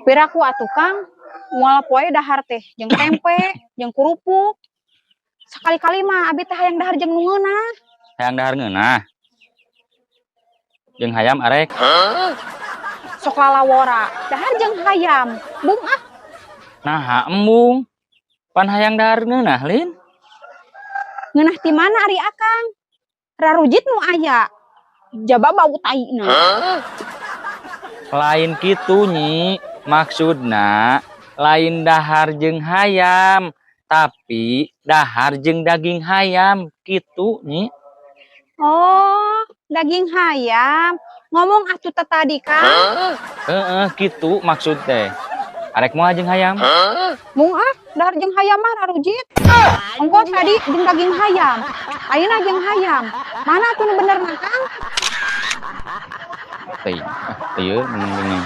Piraku atuh Kang, moal poe dahar teh jeung tempe, jeung kerupuk. Sakali-kali mah abi teh hayang dahar jeung nu ngeunah. Hayang dahar ngeunah. Jeung hayam arek. Sok lalawora, dahar jeung hayam. Bung ah. Naha embung. Pan hayang dahar ngeunah, Lin. Ngeunah ti mana ari Akang? Rarujit nu aya. Jaba bau taina. Lain kitu Nyi, maksudna lain dahar jeung hayam, tapi dahar jeung daging hayam kitu Nyi. Oh, daging hayam. Ngomong atuh teh tadi Kang. Heeh, kitu maksud teh. Arek moal jeung hayam? Mung ah, dahar jeung hayam mah rarujit. Ongko tadi jeung daging hayam. Ayeuna jeung hayam. Mana atuh nu benerna Kang? Teuing, ah, ieu mending.